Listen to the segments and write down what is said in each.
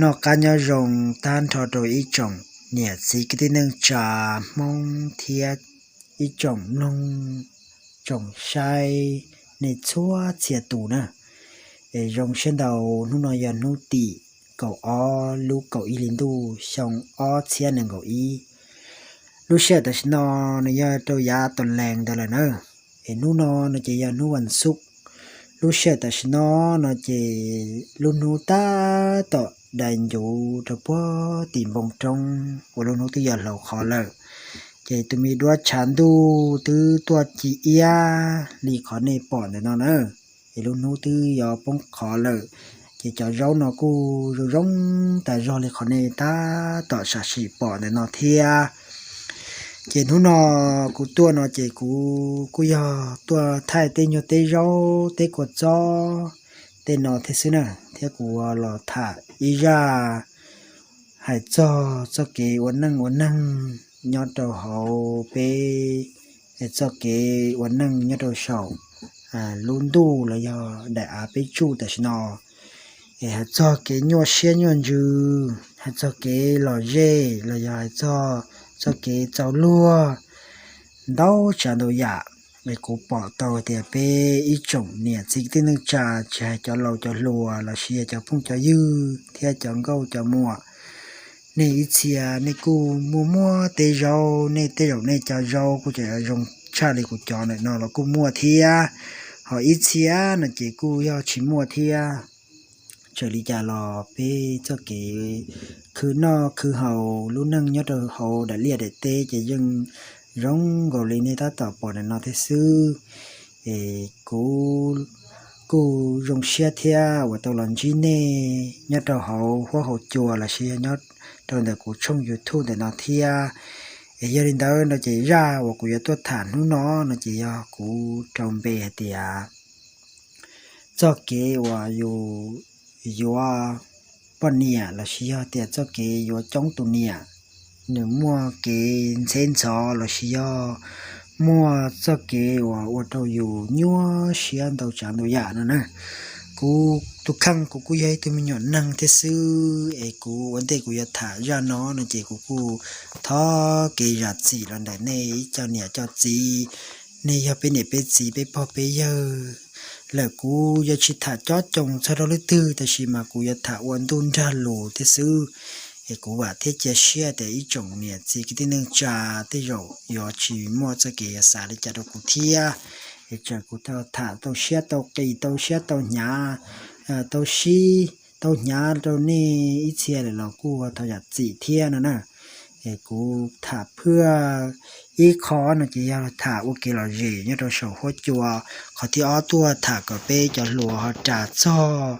Noj qab nyob zoo tag nrho rau ib tsoom niam txiv kwv tij neej tsa Hmoob thiab ib tsoom mloog tsoom saib nej txhua txhia tus na. Es zoo siab ntau, hnub no yog hnub tim kaum ob lub kaum ib hli ntuj xyoo ob txhiab nees nkaum ib. Lub sij hawm tam sim no nws yog rau yav tom lees ntawd lawm na. Es hnub no no ces yog hnub vas xuj. Lub sij hawm tam sim no no ces lub hnub tab tom dai ncuv rau puag tim npoo roob uas lub hnub twb yuav hlau qhov lawm. Ces tus me duab tshav ntuj twb tuaj ci iab li qhov nej pom ntawm no na. Es lub hnub twb yuav poob qhov lawm, ces cov zaub no kuj zoo zoo tas zog li qhov nej tab tom sam sim pom ntawm no thiab. Ces hnub no kuv tuaj no ces kuv kuj yog tuaj thaij tej nyuag teb zaub teb kua txob tej no thiab xwb na, thiab kuv los tham ib zaj hais txog txoj kev ua neej ua neeg nyob rau hauv peb, txoj kev ua neej nyob rau saum lub ntuj los yog daim av peb tsuj tam sim no. Es hais txog kev nyuaj siab nyuaj ntsws, hais txog kev lom zem los yog hais txog txoj kev txaus luag ntau tsav ntau yam. Es kuv pom tau tias peb ib tsoom niam txiv kwv tij neej tsa, tsis hais cov laus cov hluas los sis yog cov phooj cov ywg thiab cov nkauj cov muam, nej ib txhia nej kuj muaj muaj tej zaub, nej tej zaum nej cov zaub kuj tseem zoo tshaj li kuv cov ntawm no los kuj muaj thiab. Ho ib txhia no ces kuj yog tsis muaj thiab. Txawm li cas los peb txoj kev khwv noj khwv haus lub neej nyob rau hauv daim liaj daim teb ces yeej zoo nkaus li nej tab tom pom ntawm no thiab xwb. Es kuv kuj zoo siab thiab uas tau los ntsib nej nyob rau hauv huab hauv cua los sis yog nyob rau ntawm kuv tshooj YouTube ntawm no thiab. Es yog li ntawd no ces zaj uas kuv yuav tuaj tham hnub no no ces yog kuv rau npe hais tias txoj kev uas yus yuav poj niam los sis yog tias txoj kev yuav coob tus niam, nws muaj kev ntxheb ntxhov los sis yog muaj txoj kev uas ua rau yus nyuaj siab ntau tsav ntau yam no na. Kuv tus kheej kuv kuj yog ib tug me nyuam neeg thiab xwb, es kuv ua ntej kuv yuav tham zaj no no ces kuv kuj thov kev zam txim los ntawm nej ib co niam co txiv, nej yog peb niam peb txiv peb pog peb yawg lawm. Kuv yuav tsis tham cob coos txog rau leej twg, tab sis mas kuv yuav tham ua ntuj nrag lus thiab xwb. Es kuv vam thiab cia siab tias ib tsoom niam txiv kwv tij neej tsa tej zaum yuav tsis muaj txoj kev yuav xav li cas rau kuv thiab. Es txawm kuv tham tau siab tau qis tau siab tau hnyav, tau sib tau hnyav rau nej ib txhia lawm los kuj thov zam txim thiab no na. Es kuv tham phaj ib qho no ces yog tham ua kev lom zem nyob rau saum huab cua. Qhov thib ob tuaj tham kom peb cov hluas ho ras txog,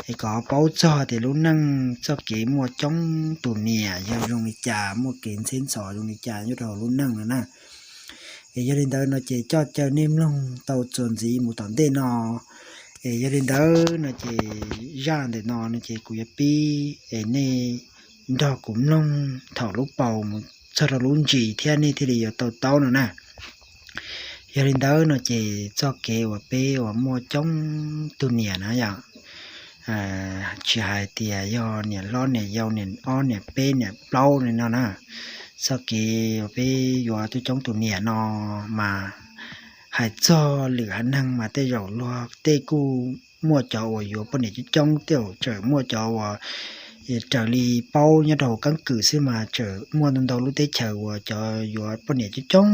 es kom ho paub txog tias lub neej txoj kev muaj coob tus niam yog zoo li cas, muaj kev ntxheb ntxhov zoo li cas nyob rau hauv lub neej no na. Es yog li ntawd no ces coj caw nej mloog tau txuas ntxiv mus tom ntej no. Es yog li ntawd no ces zaj ntawm no no ces kuv yuav pib es nej nrog kuv mloog thaum lub paus mus txog rau lub ntsis thiab nej thiaj li yuav tau taub no na. Yog li ntawd no ces txoj kev uas peb uas muaj coob tus niam na yom, tsis hais tias yog niam hlob niam yau niam ob niam peb niam plaub li no na, txoj kev uas peb yuav coob coob tus niam no mas hais txog lwm haiv neeg mas tej zaum luag tej kuj muaj cov uas yuav poj niam coob coob, tej zaum tseem muaj cov uas raws li paub nyob rau hauv keeb kwm xwb mas tseem muaj ntau ntau lub teb chaws uas cov yuav poj niam coob coob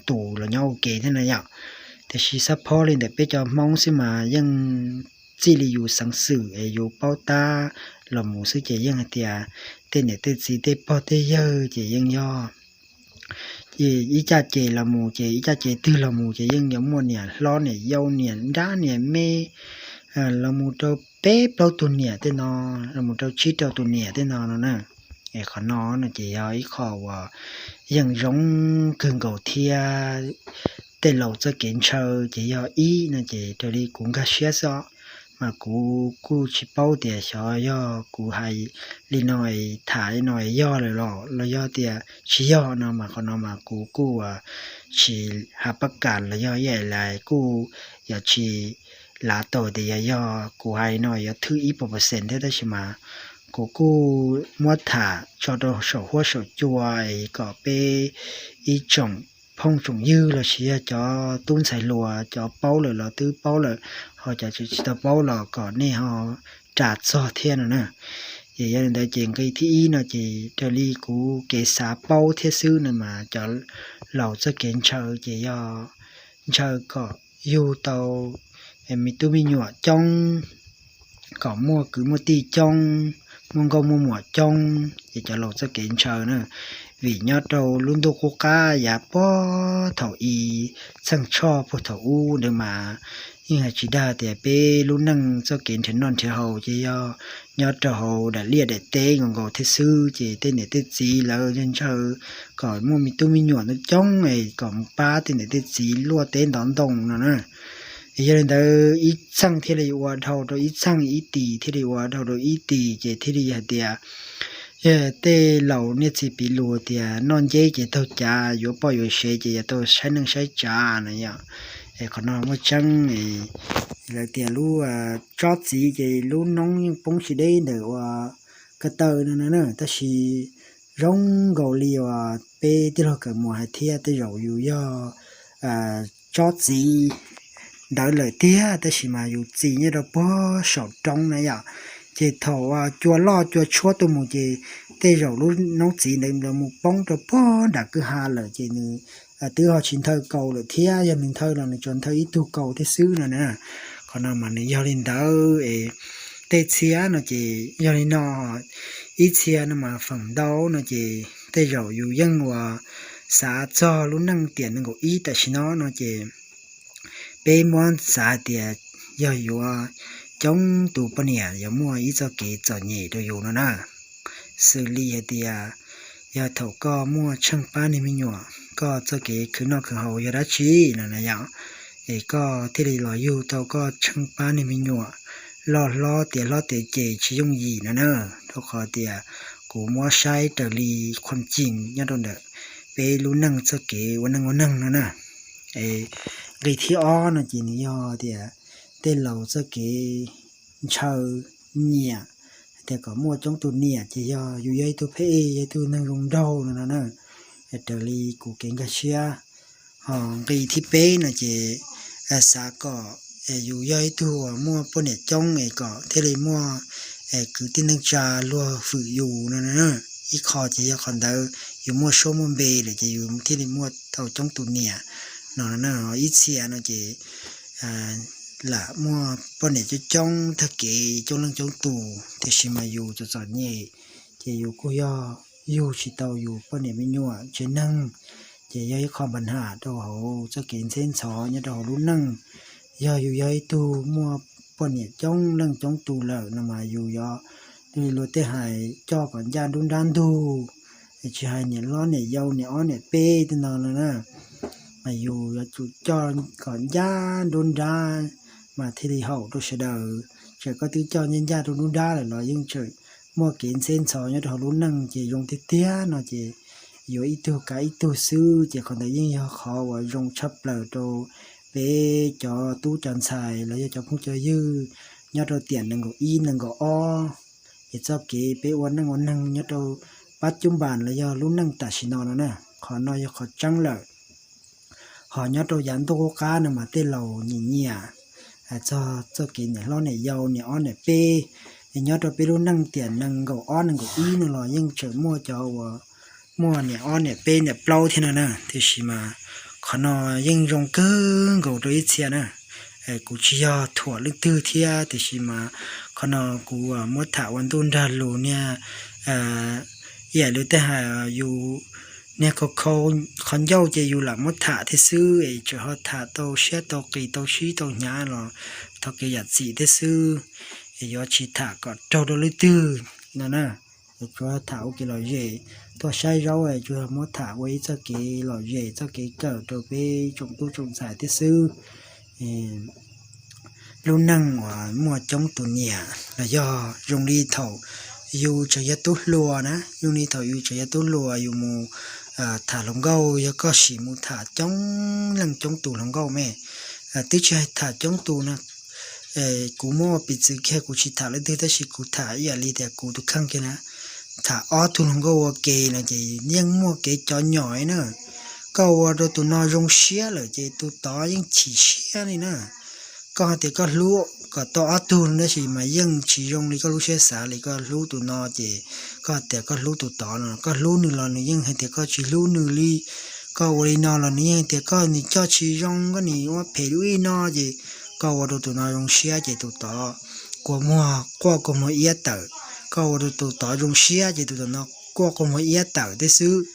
tus los nyob ua ke thiab na yom. Tiam sis xab phob li ntawm peb cov Hmoob xwb mas yeej txij li yus xeev xwm es yus paub tab los mus xwb ces yeej hais tias tej niam tej txiv tej pog tej yawg ces yeej yog ib caj ces los mus ces ib caj ces twg los mus ces yeej yuav muaj niam hlob niam yau niam nrab niam me los mus rau peb plaub tug niam tej no, los mus rau tsib rau tus niam tej no no na. Es qhov no no ces yog ib qho uas yeej zoo kawg nkaus thiab. Tej laus txoj kev ntshaw ces yog ib no ces raws li kuv nkag siab xwb os, mas kuv kuj tsis paub tias xyov yog kuv hais li no es tham li no es yog lawm los los yog tias tsis yog no mas qhov no mas kuv kuj tsis hais pab kam los yog ib yam li kuj yuav tsis lav tau tias yog yog kuv hais no yuav thwj ib puas percent thiab, tab sis mas kuv kuj muab tham tso rau saum huab saum cua es kom peb ib tsoom phooj tsoom ywg los sis yog cov tub ntxhais hluas cov paub lawm los twb paub lawm, ho cov tsis tau paub los kom nej ho ras txog thiab no na. Ces yog li ntawd ces nqe thib ib no ces raws li kuv kev xav paub thiab xwb no mas cov laus txoj kev ntshaw ces yog ntshaw kom yug tau me tub me nyuam coob, kom muaj kwv muaj tij coob, muaj nkauj muaj muam coob, ces cov laus txoj kev ntshaw na. Vim nyob rau lub ntuj qub qab yav puag thaum i txheej tshoj puag thaum ub ntawd mas yeej hais tsis dag tias peb lub neej txoj kev nrhiav noj nrhiav haus ces yog nyob rau hauv daim liaj daim teb nkaus nkaus thiab xwb, ces tej niam tej txiv lawv ntshaw kom muaj me tub me nyuam coob es kom mus pab tej niam tej txiv luaj teb ntov ntoo no na. Yog li ntawd ib txheej thiaj li ua dhau rau ib txheej, ib tis thiaj li ua dhau rau ib tis, ces thiaj li hais tias tej laus niaj txiv piv lus tias noj nceb ces taug cav, yuav poj yuav sev ces yuav tau saib neej saib tsav no yom. Es qhov no muaj tseeb, lawv tias lub tsob txiv ces lub noob yeej poob tsis deb ntawm ua ko taw no na, tab sis zoo nkaus li uas peb tij laug Kawm Muas hais thiab, tej zaum yus yog tsob txiv ntawd lawm tiag, tab sis mas yus txi nyob rau puag saum roob na yom. Ces thaum cua loj cua tshuab tuaj mus ces tej zaum lub noob txiv ntawd lawv mus poob rau puag nram kwj ha lawm ces nws twb ho tsis nthawj kaus lawm thiab, yog nws nthawj los nws tsuas nthawj ib tug kaus thiab xwb no na. Qhov no mas nws yog li ntawd es tej txhia no ces yog li no, ib txhia no mas feem ntau no ces tej zaum yus yeej uas xav txog lub neej tiam nees nkaum ib tam sim no no ces peb muab xav hais tias yog yuav coob tus poj niam yuav muaj ib txoj kev txom nyem rau yus no na. Xws li hais tias yog thaum koj muaj tsheej pab niag me nyuam, koj txoj kev khwv noj khwv haus yog dab tsi no na yom, es koj thiaj li los yug tau koj tsheej pab niag me nyuam loj hlob tiav hlob tiav ces tsis yooj yim no na. Rau qhov tias kuv muab saib raws li khuam cim nyob rau ntawm peb lub neej txoj kev ua neej ua neeg no na. Nqe thib ob no ces nws yog tias tej laus txoj kev ntshaw nyiam, tias kom muaj coob tus niam ces yog yus yog ib tug phab ej, yog ib tug neeg zoo nraug no no na, raws li kuv kev nkag siab. Ho nqe thib peb no ces xav kom yus yog ib tug muaj poj niam coob es kom thiaj li muaj kwv tij neej tsa luag hwm yus no. Ib qho ces yog qhov ntawd yus muaj suab muaj npe lawm ces yus thiaj li muaj tau coob tus niam no. Ib txhia no ces lam muaj poj niam coob coob tag kev coob leej coob tus, tiam sis mas yus txom txom nyem, ces yus kuj yog yug tsis tau yus poj niam me nyuam tsev neeg, ces yog ib qho npa nham rau hauv txoj kev ntxheb ntxhov nyob rau hauv lub neej. Yog yus yog ib tug muaj poj niam coob leej coob tus lawm no mas yus yuav luag tej hais coj kom ncaj nruab nrab ntug, tsis hais niam hlob niam yau niam ob niam peb tej no no na, mas yus yuav tsum coj kom ncaj nruab nrab mas thiaj li haum rau sawv daws. Txawm koj twb coj ncaj ncaj rau nruab nrab lawm los yeej tseem muaj kev ntxheb ntxhov nyob rau hauv lub neej, ces zoo tiag tiag no ces yuav ib tug kav ib tug xwb, ces qhov ntawd yeej yog qhov uas zoo tshaj plaws rau peb cov tub cov ntxhais los yog cov phooj cov ywg nyob rau tiam nees nkaum ib nees nkaum ob, es txoj kev peb ua neej ua neeg nyob rau pab cub npas los yog lub neej tam sim no no na. Qhov no yog qhov tseeb lawm. Ho nyob rau yav ntuj qub qab no mas tej laus nyiam nyiam txog txoj kev niam hlob niam yau niam ob niam peb, es nyob rau peb lub neej tiam nees nkaum ob nees nkaum ib no los yeej tseem muaj cov uas muaj niam ob niam peb niam plaub thiab no na. Tiam sis mas qhov no yeej zoo kawg nkaus rau ib txhia na. Kuv tsis yog thuam leej twg thiab, tiam sis mas qhov no kuv muab tham ua ntuj nrag lus niag, ib yam li tej hais yus niag qhov ncauj ces yus lam muab tham thiab xwb, es tseem ho tham tau siab tau qis tau sib tau hnyav los thov kev zam txim thiab xwb, es yuav tsis tham kom raug rau leej twg no na. Es tsuas tham ua kev lom zem, tuaj saib zaub es tsuas muab tham ua ib txoj kev lom zem txoj kev kawm rau peb tsoom tub tsoom ntxhais thiab xwb. Lub neej uas muaj coob tus niam los yog zoo li thaum yus tseem yog tub hluas na, zoo li thaum yus tseem yog tub hluas yus mus tham hluas nkauj, yog koj sim mus tham coob leej coob tus hluas nkauj me, twb tsis hais tham coob tus na, Kuv muab ua piv txwv kiag, kuv tsis tham leej twg tab sis kuv tham ib yam li tias kuv tus kheej kiag na. Tham ob tug hluas nkauj ua ke no ces yeej muaj kev cov nyom na. Koj ua rau tus no zoo siab lawm ces tus tod yeej chim siab li na. Koj hais tias koj hlub kom tau ob tug tab sis mas yeej tsis zoo li koj lub siab xav li. Koj hlub tus no ces koj hais tias koj hlub tus tod no, koj hlub nws los nws yeej hais tias koj tsis hlub nws li. Koj ua li no los nws yeej hais tias koj nim coj tsis zoo, koj nim ua phem li no ces koj ua rau tus no zoo siab ces tus tod kua muag quaj kua muag iab tawm. Koj ua rau tus tod zoo siab ces tus tod no quaj kua muag iab tawm thiab xwb.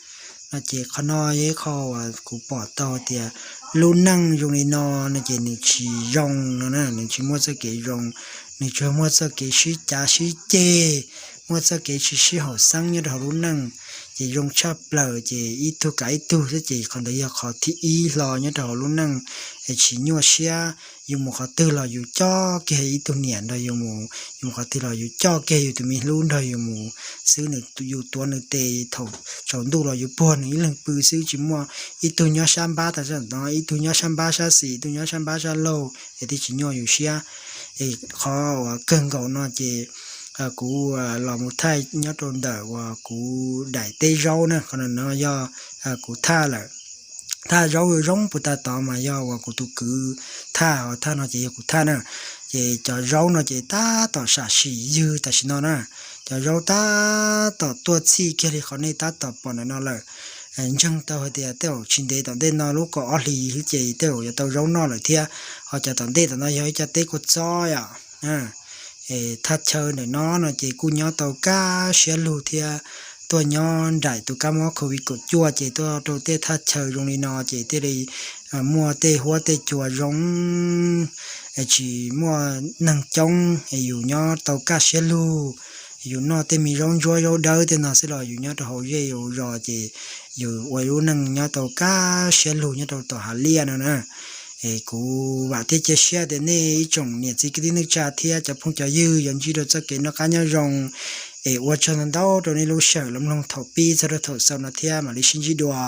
No ces qhov no yog ib qho uas kuv pom tau tias lub neej zoo li no no ces nws tsis zoo no na, nws tsis muaj txoj kev zoo, nws tsuas muaj txoj kev sib cav sib ceg, muaj txoj kev tsis sib haum xeeb nyob rau hauv lub neej. Ces zoo tshaj plaws ces ib tug kav ib tug xwb ces qhov ntawd yog qhov thib ib hlo nyob rau hauv lub neej. Tsis nyuaj siab, yus mus qhov twg los yus coj kiag ib tug niam nrog yus mus, yus mus qhov twg los yus coj kiag yus tus me hlub nrog yus mus xwb. Yus tuav nws tes thaum tsaus ntuj los yus puag nws ib leeg pw xwb, tsis muaj ib tug nyob sab npab tas zog no, ib tug nyob sab npab sab xis, ib tug nyob sab npab sab laug es thiaj tsis nyuaj yus siab. Es qhov uas kawg nkaus no ces kuv los mus thaij nyob rau ntawm uas kuv daim teb zaub na, qhov no yog kuv thaj lawm. Thaj zaub zoo puag ta tod mas yog uas kuv tus kwv thaj, ho thaj no ces yog kuv thaj na. Ces cov zaub no ces tab tom sam sim ywg tam sim no na. Cov zaub tab tom tuaj txhij kiag li qhov nej tab tom pom ntawm no lawm. Ntseeg tau hais tias tej zaum tsis ntev tom ntej no lub kaum ob hlis xwb ces tej zaum yuav tau zaub noj lawm thiab. Ho cov tom ntej tom no yog ib co teb kua txob yom. Thaj chaw ntawm no no ces kuj nyob tau kaj siab lug thiab. Tuaj nyob nraim tus kab mob covid kaum cuaj ces tuaj rau tej thaj chaw zoo li no ces thiaj li muaj tej huab tej cua zoo, tsis muaj neeg coob, yus nyob tau kaj siab lug. Yus noj tej me zaub ntsuab zaub dawb tej no xwb los yus nyob rau hauv zej hauv zos ces yus ua lub neej nyob tau kaj siab lug nyob rau tom hav liaj no na. Es kuv vam thiab cia siab tias nej ib tsoom niam txiv kwv tij neej tsa thiab cov phooj cov ywg yuav ntsib rau txoj kev noj qab nyob zoo. Es ua tsaug ntau ntau rau nej lub sij hawm los mloog thaum pib txog rau thaum xaus no thiab mam li sib ntsib dua.